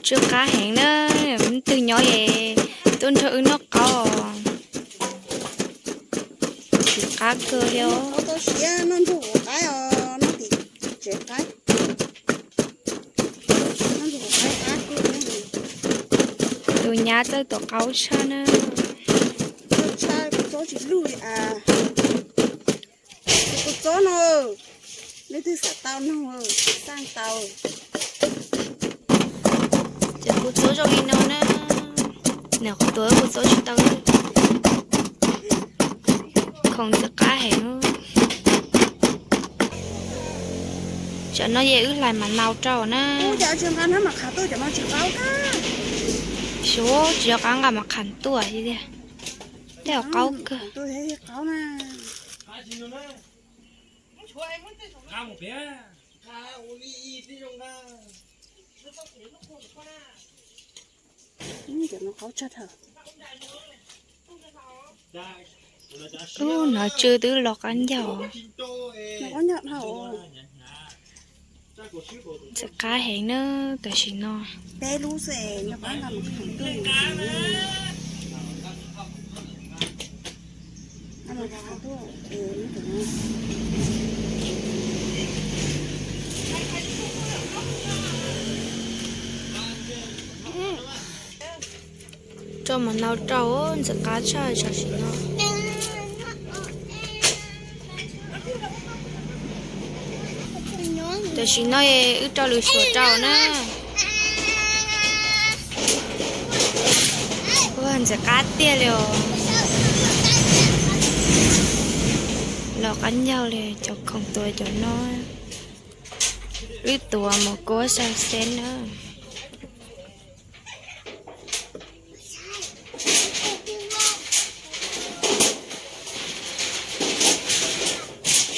Tsw qab heev na, leej twg nyob es tuaj nrog wb noj qaub os. Tsw qab kawg thiab. Tus nyab txawj tuav qaub tshaj na. Kuv txob no, leej twg xav tau nug, xaj tau. Ces kuv txob zoo li no na, nws tuav kuv txob tsis tau. Khoom ntxim qab heev. Tsam no ces wb hlais mam nau rau na. Xyov tsis nco qab nqa mas qham tuaj tiag. Tej qaub kawg. Ub, no tsw twb los qab ncaug. Ntxim qab heev na, tam sim no. Rau mam nau rau, ntxim qab tshaj tam sim no. Tam sim no wb rau lwm suam rau na. Ua ntxim qab tiag li os. Los qab ncaug li cov khoom tuav cov no. Wb tuav mus kuab xav xeb na.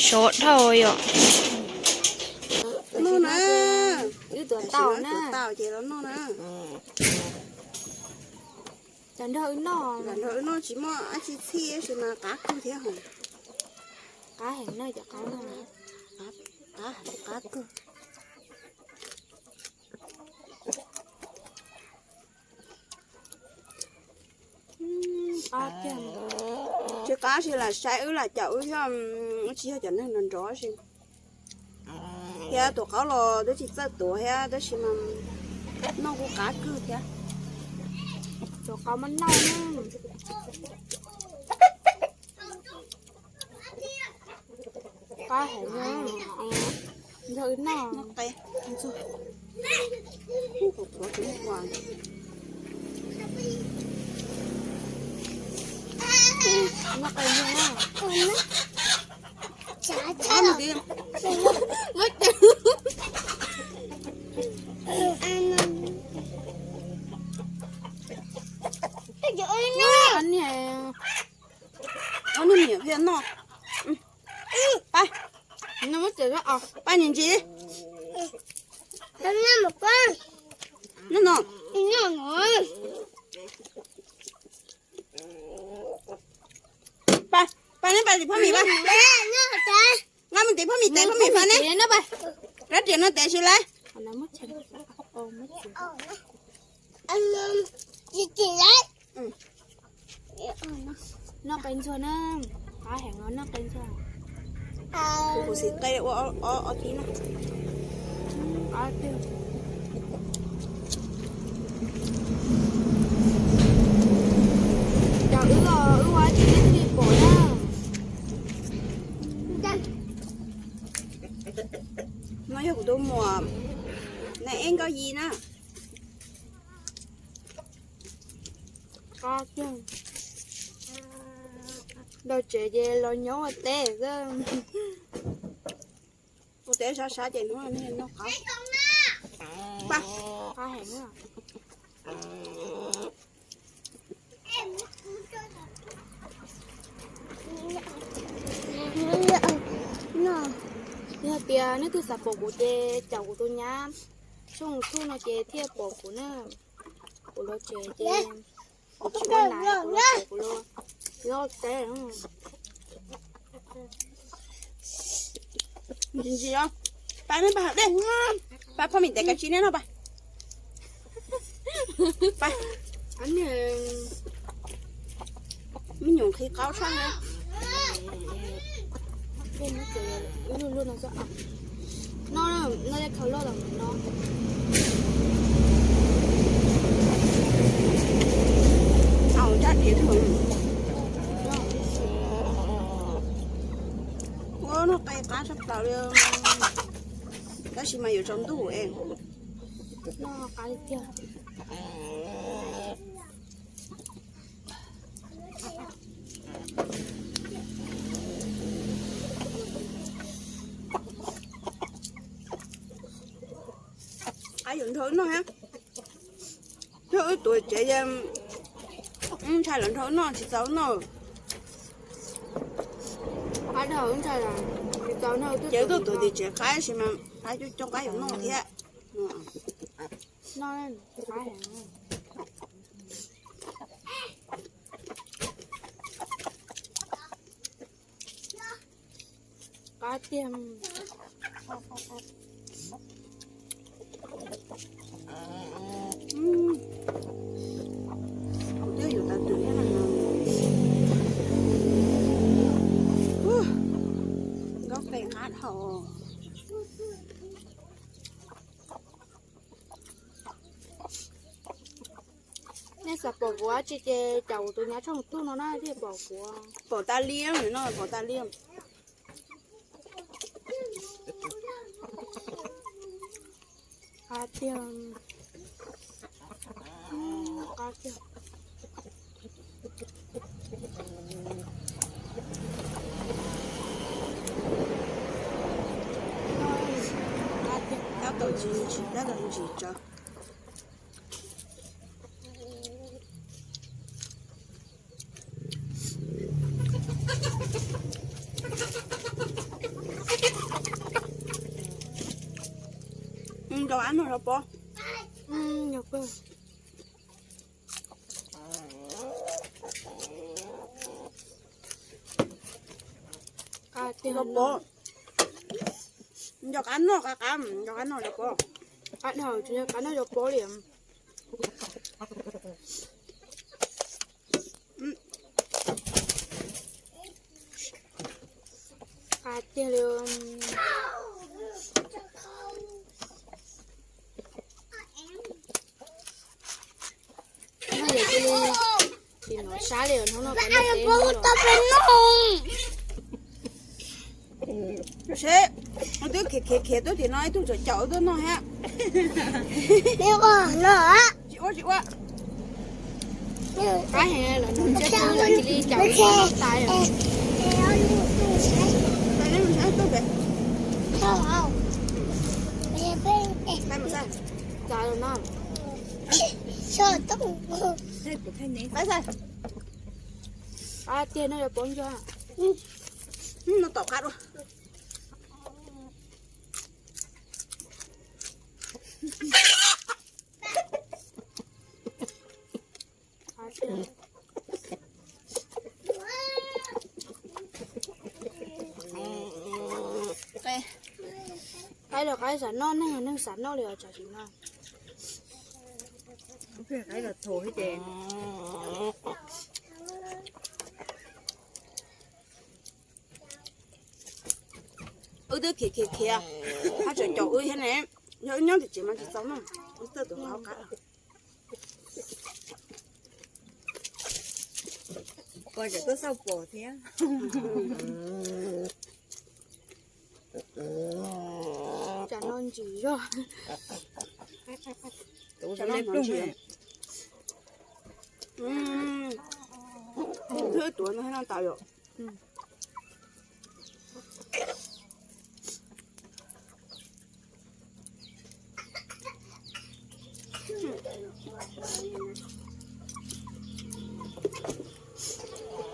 Sov dhau yom. Noj na. Wb tuav tau na. Ces los noj na. Cov nrog wb noj, nrog wb noj tsis muaj dab tsi txhij tab sis mas qab kawg thiab hos. Qab heev na cov qaub no. Qab, qab kawg. Tsis qab sis lam saib wb lam caum wb thiab, wb tsis yog cov neeg nrov nrov sis. Thiab tuav qaub los twb tsis txawj tuav thiab tab sis mas noj kuj qab kawg thiab. Tuav qaub mas noj na. Qab heev, nrog wb noj. Noj qe ntsuag na. Ob niag niam thiaj noj. Pab, pab ntsis ntsis. Noj no. Pab, pab neb pab tim phab mis pab. Nqa mus tim phab mis tes phab mis pab neb. Rab riam no tes tsis lawm. Noj qe ntsuag na, qab heev os, noj qe ntsuag. Kuv xim qe ua ob tib na. Cov wb os, wb ua tsis txhij pom na. No yog kuv tus muam, nai eb nkauj yim na. Qab tiag. Los tsev ces los nyob ua teb xwb. Ua teb sab sab ces hnub no noj qab. Qab heev. Yog tias nej twg xav pom kuv ces caum kuv tus nyab tshooj YouTube no ces thiaj pom kuv na. Kuv los tsev ces kuv tsis ua nas, kuv los tsev, kuv los nyob teb. Ntsis ntsis os, pab neb pab hav dej. Pab phoj mi tes kav tsij neb noj pab. Pab, me nyuam nqhis qaub tshaj na. No, no, no, no. Au, ntsa diav. Ua no qe qab tshaj plaws li, tab sis mas yuav tsaus ntuj es. Qab yuav nrog wb noj thiab. Yog wb tuav tsev, wb ntshai lawv nrog wb noj tsis txaus wb noj. Ces wb tuaj tuav tim tsev qab sis mas qab coob coob qab yuav noj thiab. Qab tiag. Twb yuav tau twm thiab no. Nkauj qe qab dhau. Nej xav pom kuv dab tsi ces caum kuv tus nyab tshooj tuaj no na thiaj pom kuv. Pom tas li no, pom tas li. Qab tiag. Qab tiag. Tab tom ntsis ntsis, tab tom ntsis tso. Nrau ab no rau pob. Rau pob. Nco qab noj, qab qab, nco qab noj rau pob. Qab dhau tsis nco qab noj rau pob li. Qab tiag li. No yog cia li tsis hnov sab li hnub no. Seb, twb khiav khiav khiav tuaj tim no ib tug tseem caum wb tuaj noj thiab. Tsis ua tsis ua. Qab heev lawm, cia li caum wb noj tas. Txav los no. Qab tiag no yuav pov nco. No tom qab dua. Qaib los qaib xav noj, neeg los neeg xav noj li os, tsam tsis noj. Qaib los thaum thiab ces. Wb twb khiav khiav khiav, haj tseem caum wb thiab ne. Yog wb nyob tim tsev mas tsis txaus noj, wb txawj tus qab. Pom tseem tuaj xauj pom thiab. Tsam no ntsim zog. Tsam no ntsim. Thwb tuav no thiab no tas yom.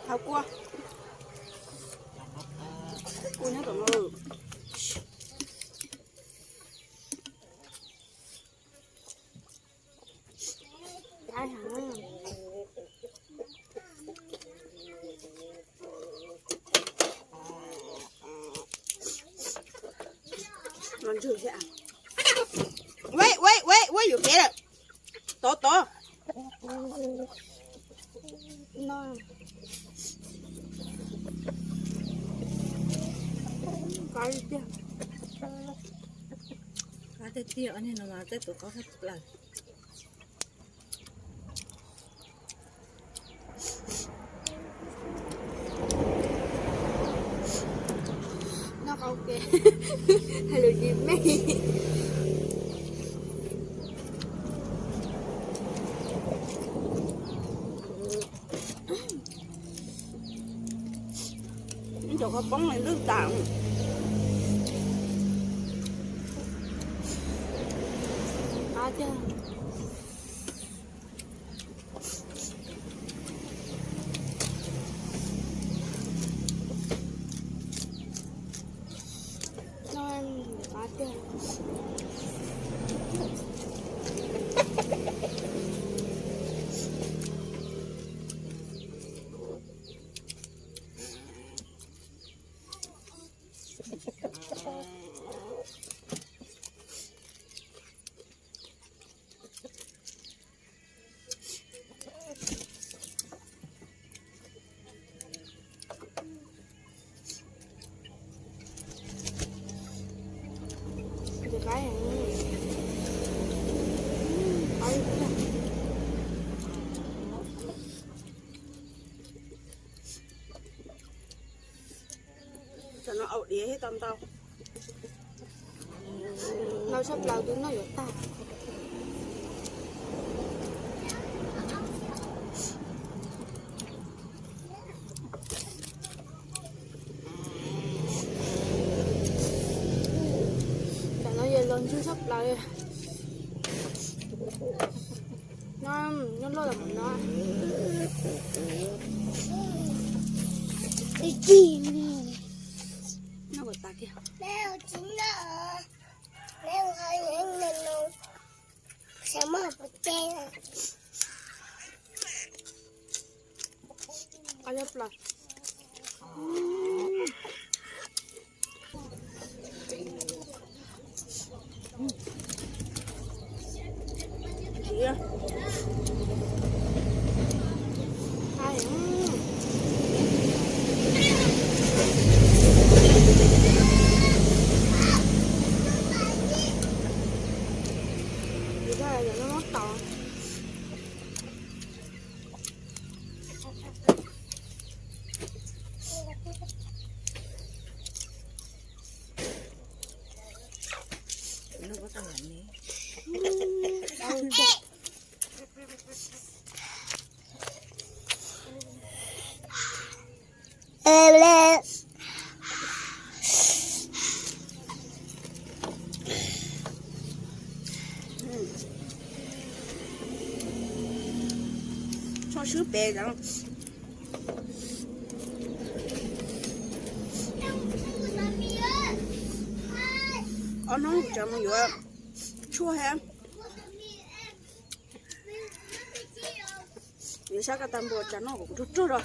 Hauv kua, kua nyob tom no. Los ntswg thiab. Tod tod. No, qab tiag, qab tiag tiag, niag no mas tej tus qab tshaj plaws. Noj qau ke, hais lus tsis meej. Cov khaub poob lwj tas. Cov no aum diav thiab tau ntau. Ntau tshaj plaws twb noj yuav tag. Tam no yog los ntsug tshaj plaws. No, nyob loj los no. Noj kom tas kiag. Qab tshaj plaws. Tso swb pem. Ob hnub kuv tseem mus yuav tshuaj thiab. Yuav sab koj tag npua tsa noj kom kuv rog rog zog.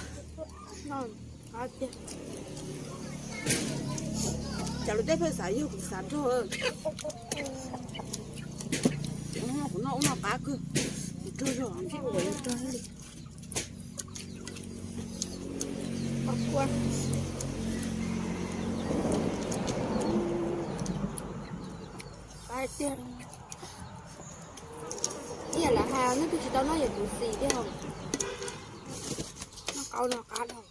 Cas lus teb pheej xav yug kuv xav rog. Kuv noj ub noj qab kawg, kuv rog zog, kuv rog li. Qab tiag. Ib yam lawv hais nej twb tsis tau noj yam kuv xis thiab, noj qau no qab dhau.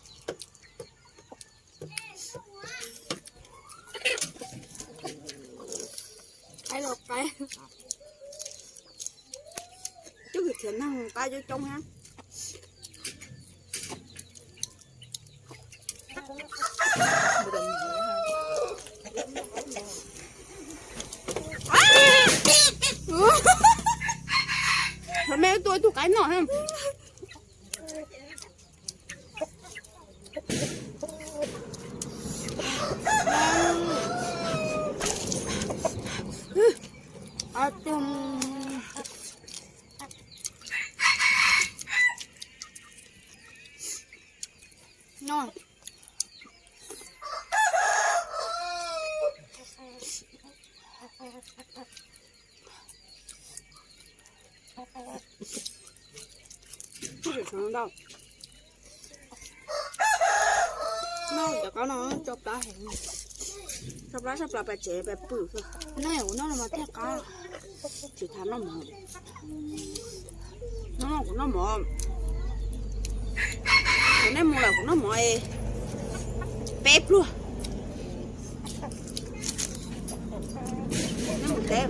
Qaib los qaib. Twb khiav neeg qab coob coob na. Mej tua ib tug qaib noj. Ntau. Noj cov qaub no tso plab heev, tso plab tso plab pais tsev pais pw xwb. Noj yog kuv noj no mas thiaj qab, tsis tas noj mov. Noj kuv noj mov, kuv nej mus lawm kuv noj mov peb pluag. Nej mus teb,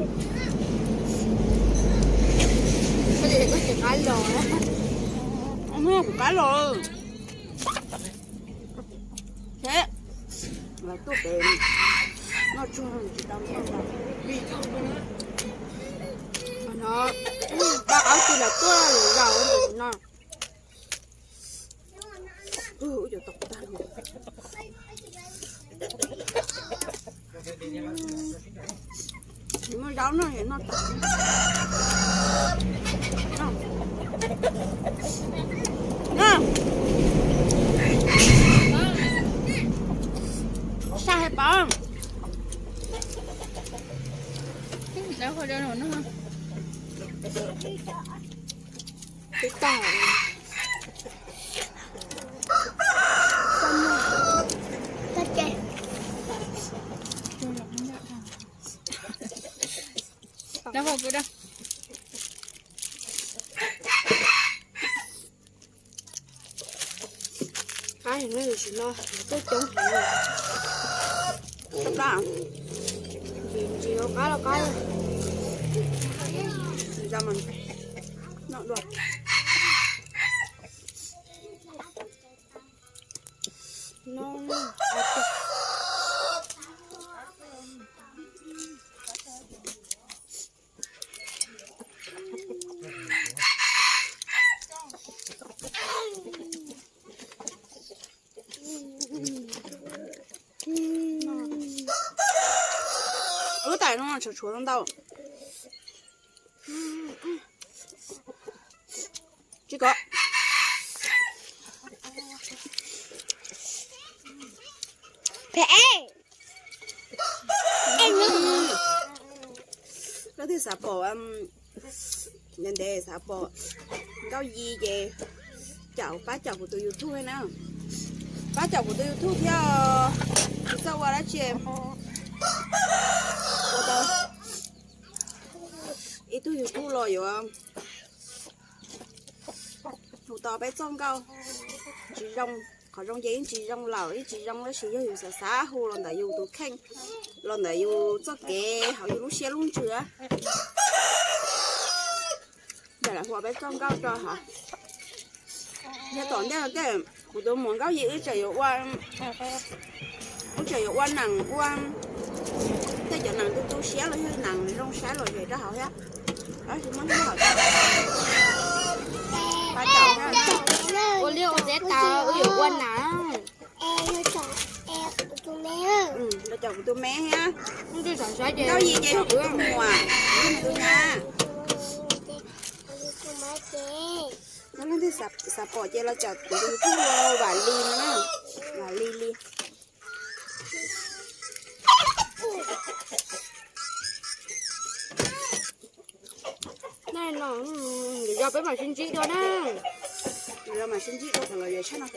koj tsis qab los, kuv qab los. Seb, lawv tuaj pem noj tsuag tsis tau noj. Qhov no, pab qhov twg los tuaj zaum no. Ub, cov tau tag. Muaj zaub noj es noj tas. Saj hais pom. Twb tag. Qab heev, tam sim no tuaj coob heev. Tsis, tsis qab los qab, tsis tau mas noj dua. Lub tais no tshuav tshuav ntau. Tsis kov. Phem. Leej twg xav pom, ntev ntev xav pom Nkauj Yi ces caum, pab caum kuv tus YouTube na. Pab caum kuv tus YouTube thiab, kuv txawj ua dab tsi ua tau. Ib tug YouTube los yuav hu tau peb txoj nkauj tsis zoo, qhov zoo ces yeej tsis zoo lawm, yeej tsis zoo, tab sis yog yus xav xav hu los ntawm yus tus kheej, los ntawm yus txoj kev hauv yus lub siab lub ntsws, yog lam hu peb txoj nkauj rau hov. Yog tom ntej no tej kuv tus muam Nkauj Yi wb tseem yuav ua, wb tseem yuav ua nees ua tej cov nees tu tu siab los yog nees zoo saib lom zem rau hauv thiab. Tab sis muab hnub hauv tau, pab caum thiab. Ua liaj ua teb tas wb yuav ua nees. Los caum kuv tus me thiab. Nkauj Yi ces yog kuv tus muam, yog nws tus nyab. Leej twg xav pom ces los caum kuv tus YouTube Vam Lis no na, Vam Lis Lis. Naj no, lwm zaus peb mam sib ntsib dua na. Lwm zaus mam sib ntsib dua thaum lom zem tshaj no.